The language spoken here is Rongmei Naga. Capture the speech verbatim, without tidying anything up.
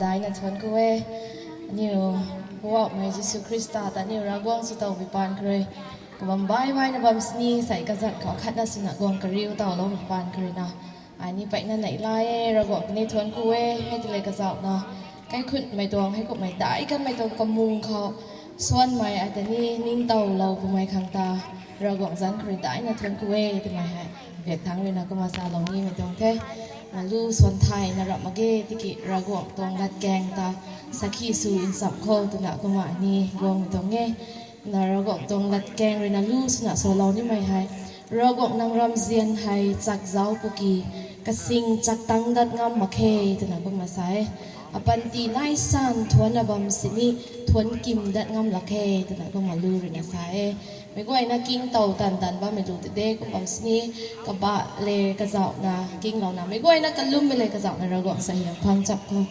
Daina thuanc ku e. Aniu Poubauhmei Jisu Khrista ta aniu Ravguangc sw tow bi paan kha rui, kabam baih baihna bam sini sei kazat khou khatna swna guang kariu towloumei paan kha ruina, ai ni peyna neihla e. Ravguangc ta ni thuanc ku e. Hei tei le kazauhna, kaikhunhmei tuang, hei kumhmei daic kanmei tuang kamung khou suanmei ai ta ni ningtowlou pumei khang ta Ravguangc zanc kha rui daina thuanc ku e twmei hei biak thangc ruina kumna salou nimei tuang the. Na lu suan thayna ramh mak ge tiki Ravguangc tuang latkaeng ta sakhi sw nchamh khou twna kumna ni guangmei tuang e. Na Ravguangc tuang latkaeng ruina lu swna salou nimei hei, Ravguangc nang ramzian hei chakzauc pwki, kasing chaktang dat ngam mak khe twna kumna sa e. Apanty nai san thuanna bam sini thuanc kim dat ngam lak khe twna kumna lu ruina sa e. Meic guayna kingtow tan tan bammei lu tei de kum bam sini, kabah le kazauhna kinglouna, meic guayna kalummei le kazauhna Ravguangc sa hiam phang chap khou